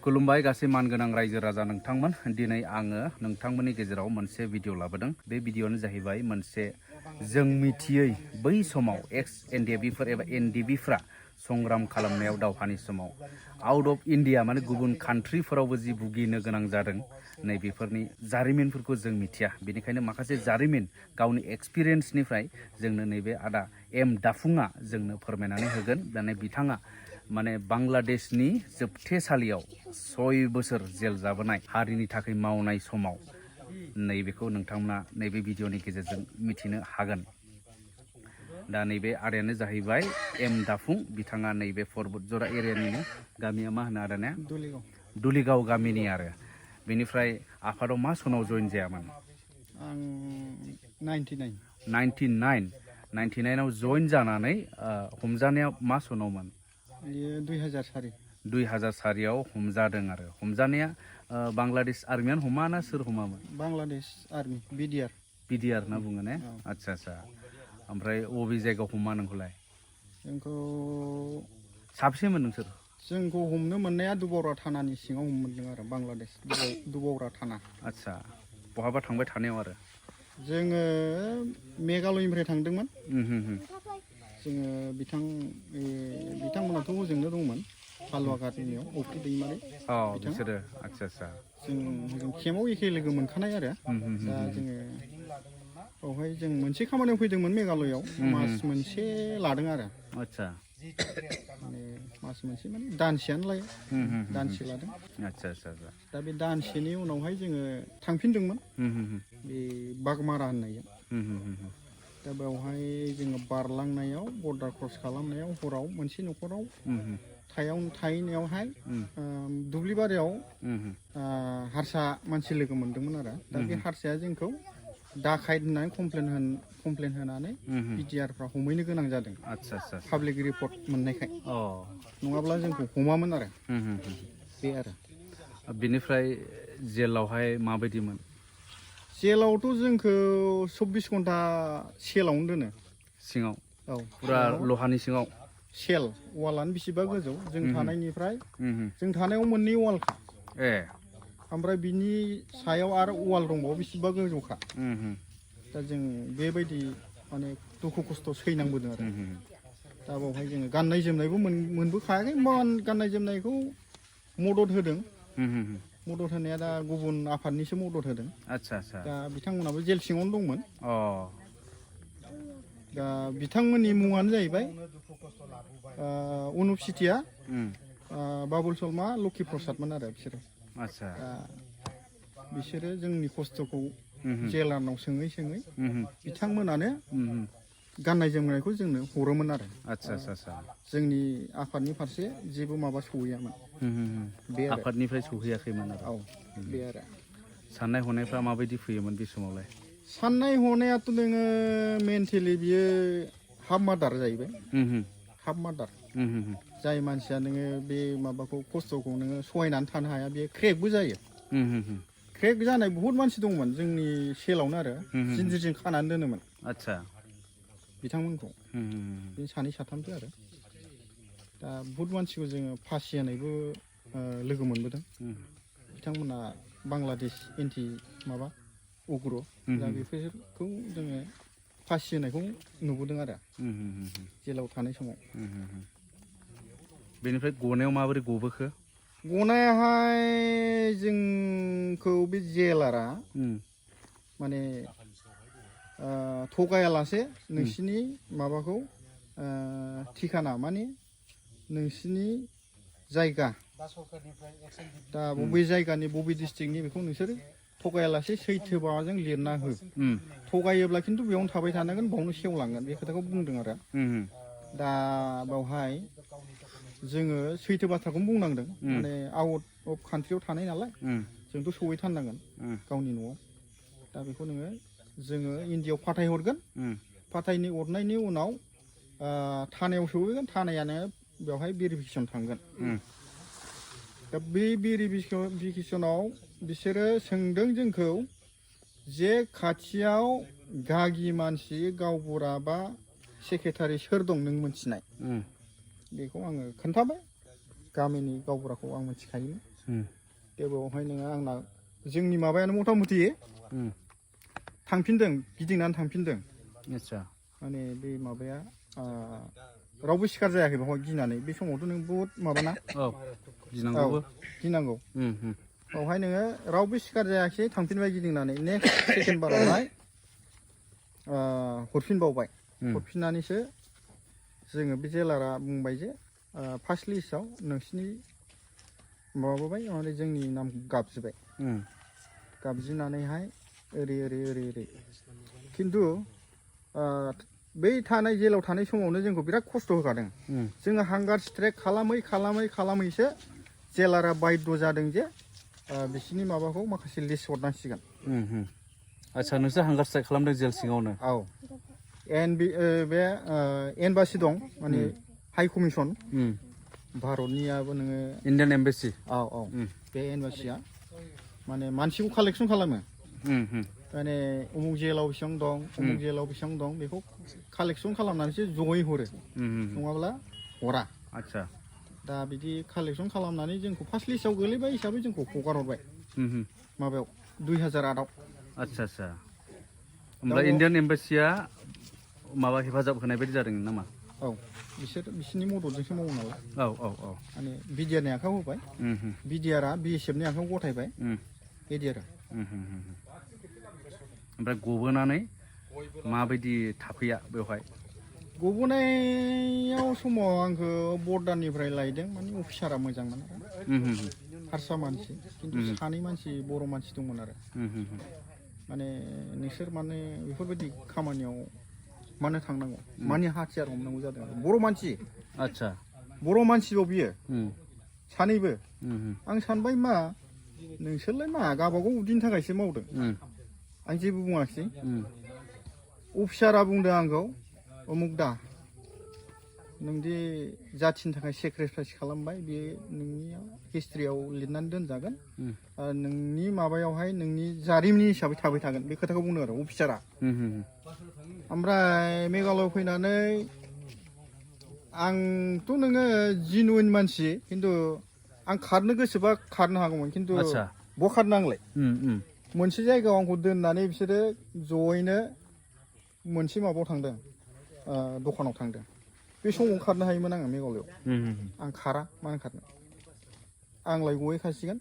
खुलुमबाय गासै मानगोनां रायजो राजा नोंथांमोन दिनै आङो नोंथांमोननि गेजेराव मोनसे भिडिअ लाबोदों बे भिडिअआनो जाहैबाय मोनसे जों मिथियै बै समाव एक्स एनडिएफबिफोर एबा एनडिएफबिफ्रा संग्राम खालामनायाव दावहानि समाव आउट अफ इन्डिया माने गुबुन कान्ट्रिफोरावबो जि भुगिनो गोनां जादों नैबेफोरनि जारिमिनफोरखौ जों मिथिया बेनिखायनो माखासे जारिमिन गावनि एक्सपिरियेन्सनिफ्राय जोंनो नैबे आदा एम दाफुङा जोंनो फोरमायनानै होगोन माने बिथाङा माने बांलादेशनि जोबथेसालियाव 6 बोसोर जेल जाबोनाय हारिनि थाखाय मावनाय समाव नैबेखौ नोंथांमोना नैबे भिडिअनि गेजेरजों मिथिनो हागोन। दा नैबे आदायानो जाहैबाय एम दाफुं बिथाङा नैबे पर्बतजरा एरियानिनो गामिया मा होनो आदाना दुलिगाव गामिनि आरो बेनिफ्राय आफादाव मा सनाव जइन जायामोन? आं 99 आव जइन जानानै हमजानाया मा सनावमोन? 2004 आव हमजादों आरो हमजानाया बांलादेश आर्मियानो हमा ना सोर हमामोन? बांलादेश आर्मि बिडिआर होनना बुङो ने? आच्छा ओमफ्राय अबे जायगायाव हमा नोंखौलाय? जोंखौ साबसेमोन नोंसोर? जोंखौ हमनो मोननाया दुबावरा थानानि सिङाव मोनदों आरो बांलादेश दुबावरा थाना। आच्छा बहाबा थांबाय थानायाव आरो जोङो मेघालयनिफ्राय थांदोंमोन। जोङो बिथांमोनाथ' हजोंनो दंमोन हालुवा गामियाव अफ्रि दैमारि बिसोरो आच्छा जों केम्पआव एखे लोगो मोनखानाय आरो दा जोङो बावहाय जों मोनसे खामानियाव फैदोंमोन मेघालयआव मास मोनसे लादों आरो आच्छा माने मास मोनसे माने दानसेयानो लायो दानसे लादों। आच्छा दा बे दानसेनि उनावहाय जोङो थांफिनदोंमोन बे बागमारा होननायाव। दा बेवहाय जोङो बारलांनायाव बर्डार क्रस खालामनायाव हराव मोनसे न'खराव थाहैनायावहाय दुब्लि बारियाव हारसा मानसि लोगो मोनदोंमोन आरो दा बे हारसाया जोंखौ दाखाइट होननानै कमप्लेन होनानै बिडिआरफ्रा हमहैनो गोनां जादों। आच्छा पाब्लिक रिपर्ट मोननायखाय नङाब्ला जोंखौ हमामोन आरो बे आरो बेनिफ्राय जेलावहाय माबायदिमोन? जेलावथ' जोंखौ 24 घन्टा सेलावनो दोनो सिङाव फुरा लहानि सिङाव सेल वालानो बेसेबा गोजौ जों थानायनिफ्राय जों थानायाव मोननै वालखा ओमफ्राय बिनि सायाव आरो वाल दंबावो बेसेबा गोजौखा। दा जों बेबायदि माने दुखु खस्थ' सैनांबोदों आरो दा बावहाय जोङो गाननाय जोमनायबो मोनबोखायाखै गाननाय जोमनायखौ मदद होदों। मदद होनाया दा गुबुन आफादनिसो मदद होदों। आच्छा दा बिथांमोनाबो जेल सिङावनो दंमोन। दा बिथांमोननि मुङानो जाहैबाय अनुप चिटिया, बाबुल सलमा, लक्की प्रसादमोन आरो बिसोरो। आच्छा दा बिसोरो जोंनि खस्थ'खौ जेलारनाव सोङै बिथांमोनानो गाननाय जोमनायखौ जोंनो हरोमोन आरो आच्छा जोंनि आफादनि फारसे जेबो माबा सहैयामोन। बे आफादनिफ्राय सहैयाखैमोन आरो बे आरो साननाय हनायफ्रा माबायदि फैयोमोन बे समावलाय? साननाय हनायाथ' नोङो मेन्टेलि बियो हाफ मार्डार जाहैबाय। हाफ मार्डार जाय मानसिया नोङो बे माबाखौ खस्थ'खौ नोङो सहायनानै थानो हाया बे क्रेकबो जायो। क्रेक जानाय बुहुत मानसि दंमोन जोंनि सेलावनो आरो जिन्जिरजों खानानै दोनोमोन। आच्छा बिथांमोनखौ बे सानै साथामसो आरो दा बुहुत मानसिखौ जोङो फासि होनायबो लोगो मोनबोदों। बिथांमोना बांलादेश एन्टि माबा उग्र दा बेफोरखौ जोङो फासि होनायखौ नुबोदों आरो जेलाव थानाय समाव। बेनिफ्राय गनायाव माबोरै गबोखो? गनायाहाय जोंखौ बे जेलारा माने थगायालासे नोंसिनि माबाखौ ठिकाना माने नोंसिनि जायगा दा बबे जायगानि बबे डिस्ट्रिक्टनि बेखौ नोंसोर थगायालासे सैथो माबाजों लिरना हो। थगायोब्ला खिन्थु बेयावनो थाबाय थानांगोन बावनो सेवलांगोन बे खोथाखौ बुंदों आरो दा बावहाय जोङो सैथो बाथ्राखौनो बुंनांदों माने आउट अफ कान्ट्रियाव थानाय नालाय जोंथ' सहैथारनांगोन गावनि न'आव। दा बेखौ जोङो इन्डियायाव फाथायहरगोन फाथायहरनायनि उनाव थानायाव सहैगोन थानायानो बेवहाय भेरिफिकेसन थांगोन। दा बे भेरिफिकेसनाव बिसोरो सोंदों जोंखौ जे खाथियाव गागि मानसि गावबुरा बा सेक्रेटारि सोर दं नों मिथिनाय? बेखौ आङो खोन्थाबाय गामिनि गावबुराखौ आं मिथिखायोमोन। दा बेवहाय नोङो आंना जोंनि माबायानो मथा मथि थांफिनदों गिदिंनानै थांफिनदों आदसा माने बे माबाया रावबो सिखार जायाखै बेवहाय गिनानै बे समावथ' नों बहुद माबाना औ गिनांगौबो गिनांगौ बेवहाय नोङो रावबो सिखार जायाखै थांफिनबाय गिदिंनानै नेक्स्ट सेकेन्ड बारावहाय हरफिनबावबाय हरफिननानैसो जोङो बे जेलारा बुंबाय जे फार्स्ट लिस्टआव नोंसिनि माबाबाय माने जोंनि नाम गाबज्रिबाय गाबज्रिनानैहाय ओरै खिन्थु बै थानाय जेलाव थानाय समावनो जोंखौ बिराद खस्थ' होखादों जोङो हांगार स्ट्राइक खालामैसो जेलारा बायद' जादों जे बिसिनि माबाखौ माखासे लिस्ट हरनांसिगोन आदसा नोंसोर हांगार स्ट्राइक खालामदों जेल सिङावनो औ बे एम्बासि दं माने हाइ कमिसन भारतनियाबो नोङो इण्डियान एम्बासि औ बे एम्बासिया माने मानसिखौ कालेकसन खालामो माने उमुक जेलाव बेसेबां दं उमुक जेलाव बेसेबां दं बेखौ कालेकसन खालामनानैसो जयै हरो नङाब्ला हरा आदसा दा बिदि कालेकसन खालामनानै जोंखौ फार्स्ट लिस्टआव गोलैबाय हिसाबै जोंखौ हगार हरबाय माबायाव 2008आव आदसा आदसा ओमफ्राय इण्डियान एम्बासिया माबा हेफाजाब होनाय बायदि जादों नामा औ बिसोरनि मददजोंसो मावो नालाय औ माने बिडिआरनि आखायाव होबाय बिडिआरआ बिएसएफनि आखायाव गथायबाय बिदि आरो ओमफ्राय गबोनानै माबायदि थाफैया बेवहाय गबोनायाव समाव आंखौ बर्डारनिफ्राय लायदों माने अफिसारा मोजांमोन हारसा मानसि खिन्थु सानै मानसि बर' मानसि दंमोन आरो माने नोंसोर माने बेफोरबायदि खामानियाव मानो थांनांगौ मानि हाथियार हमनांगौ जादों बर' मानसि आदसा बर' मानसिबाव बियो सानैबो आं सानबाय मा नोंसोरलाय मा गावबागाव उदैनि थाखायसो मावदों आं जेबो बुङाखिसै अफिसारा बुंदों आंखौ उमुक दा नोंदि जाथिनि थाखाय सेक्रिफाइस खालामबाय बे नोंनि हिस्ट्रियाव लिरनानै दोनजागोन नोंनि माबायावहाय नोंनि जारिमिन हिसाबै थाबाय थागोन बे खोथाखौ बुंदों आरो अफिसारा ओमफ्राय मेघालय फैनानै आंथ' नोङो जिनुइन मानसि खिन्थु आं खारनो गोसोबा खारनो हागौमोन खिन्थु बहा खारनो आंलाय मोनसे जायगायाव आंखौ दोननानै बिसोरो जयैनो मोनसे माबायाव थांदों दखानाव थांदों बे समाव खारनो हायोमोन आङो मेघालयआव आं खारा मानो खारनो आंलाय गहैखासिगोन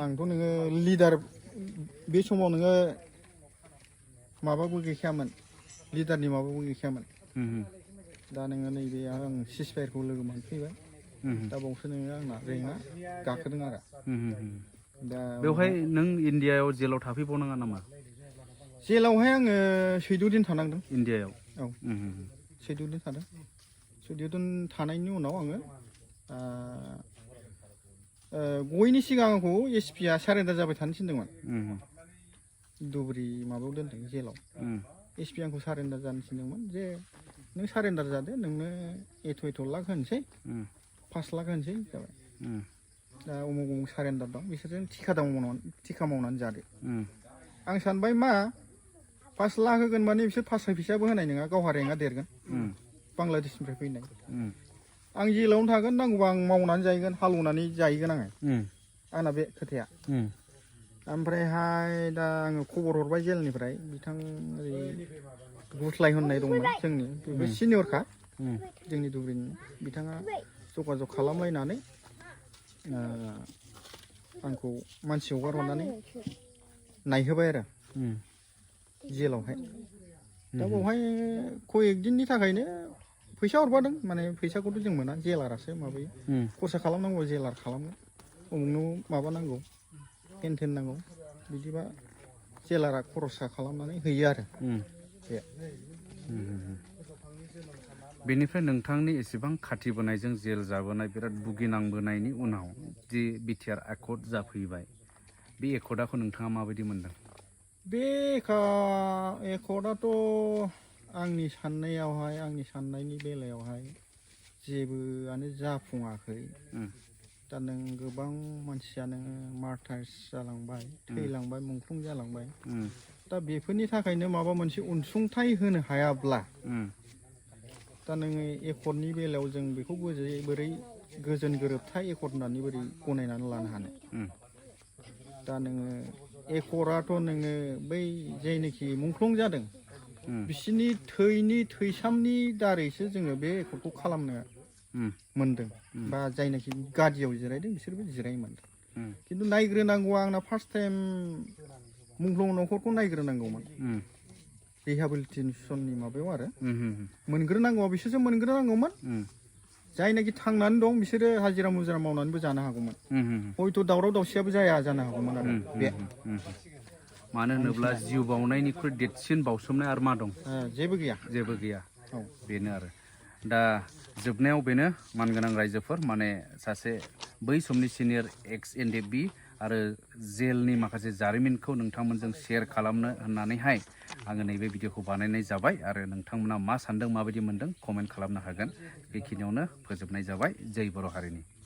आंथ' नोङो लिडार बे समाव नोङो माबाबो गैखायामोन लिडारनि माबाबो गैखायामोन दा नोङो नैबे आं सिसफायारखौ लोगो मोनफैबाय दा बावसो नोङो आंना रेंकआ गाखोदों आरो दा बेवहाय नों इण्डियायाव जेलाव थाफैबावनाङा नामा जेलावहाय आङो 14 दिन थानांदों इण्डियायाव औ 14 दिन थादों 14 दिन थानायनि उनाव आङो गयैनि सिगां आंखौ एसपिआ सारेन्डार जाबाय थानो थिनदोंमोन धुबुरि माबायाव दोनदों जेलाव एसपि आंखौ सारेन्डार जानो थिनदोंमोन जे नों सारेन्डार जादो नोंनो एथ' लाख होनोसै 5 लाख होनोसै जाबाय दा उमुक सारेन्डार दं बिसोरजों थिखा मावनानै जादो आं सानबाय मा 5 लाख होगोन माने बिसोर 5 फैसाबो होनाय नङा गावहा रेंकआ देरगोन बांलादेशनिफ्राय फैनाय आं जेलावनो थागोन नांगौबा आं मावनानै जाहैगोन हालेवनानै जाहैगोन आङो आंना बे खोथाया ओमफ्रायहाय दा आङो खबर हरबाय जेलनिफ्राय बिथां ओरै गुस्लाय होननाय दंमोन जोंनि बेबो सिनियरखा जोंनि धुबुरिनि बिथाङा जगाजग खालामलायनानै आंखौ मानसि हगार हरनानै नायहोबाय आरो जेलावहाय दा बेवहाय कयेक दिननि थाखायनो फैसा हरफादों माने फैसाखौथ' जों मोना जेलारासो माबायो खरसा खालामनांगौ जेलार खालामो उमुकनो माबा नांगौ पेन्टेन नांगौ बिदिबा जेलारा खरसा खालामनानै होयो आरो बे बेनिफ्राय नोंथांनि एसेबां खाथिबोनायजों जेल जाबोनाय बिराद भुगिनांबोनायनि उनाव जि बिटिआर एकर्ड जाफैबाय बे एकर्डखौ नोंथाङा माबायदि मोनदों बे एकर्डआथ' आंनि साननायावहाय आंनि साननायनि बेलायावहाय जेबोआनो जाफुङाखै दा नों गोबां मानसियानो मार्टार्स जालांबाय थैलांबाय मुंख्लं जालांबाय दा बेफोरनि थाखायनो माबा मोनसे अनसुंथाइ होनो हायाब्ला दा नोङो एकर्डनि बेलायाव जों बेखौ बोरै गोजोन गोरोबथा एकर्ड होननानै बोरै गनायनानै लानो हानो दा नोङो एकर्डआथ' नोङो बै जायनोखि मुंख्लं जादों बिसोरनि थैनि थैसामनि दारैसो जोङो बे एकर्डखौ खालामनो मोनदों बा जायनाखि गादियाव जिरायदों बिसोरबो जिरायनो मोनदों खिन्थु नायग्रोनांगौआ आंना फार्स्ट टाइम मुंख्लं न'खरखौ नायग्रोनांगौमोन रिहेबिलिटेसननि माबायाव आरो मोनग्रोनांगौआ बिसोरसो मोनग्रोनांगौमोन जायनाखि थांनानै दं बिसोरो हाजिरा मुजिरा मावनानैबो जानो हागौमोन हयथ' दावराव दावसियाबो जाया जानो हागौमोन आरो बे मानो होनोब्ला जिउ बावनायनिख्रुइ देरसिन बावसोमनाय आरो मा दं जेबो गैया बेनो आरो दा जोबनायाव बेनो मानगोनां रायजोफोर माने सासे बै समनि सिनियर एक्स एनडिएफबि आरो जेलनि माखासे जारिमिनखौ नोंथांमोनजों शेयार खालामनो होननानैहाय आङो नैबे भिडिअखौ बानायनाय जाबाय आरो नोंथांमोना मा सानदों माबायदि मोनदों कमेन्ट खालामनो हागोन बेखिनियावनो फोजोबनाय जाबाय जै बर' हारिनि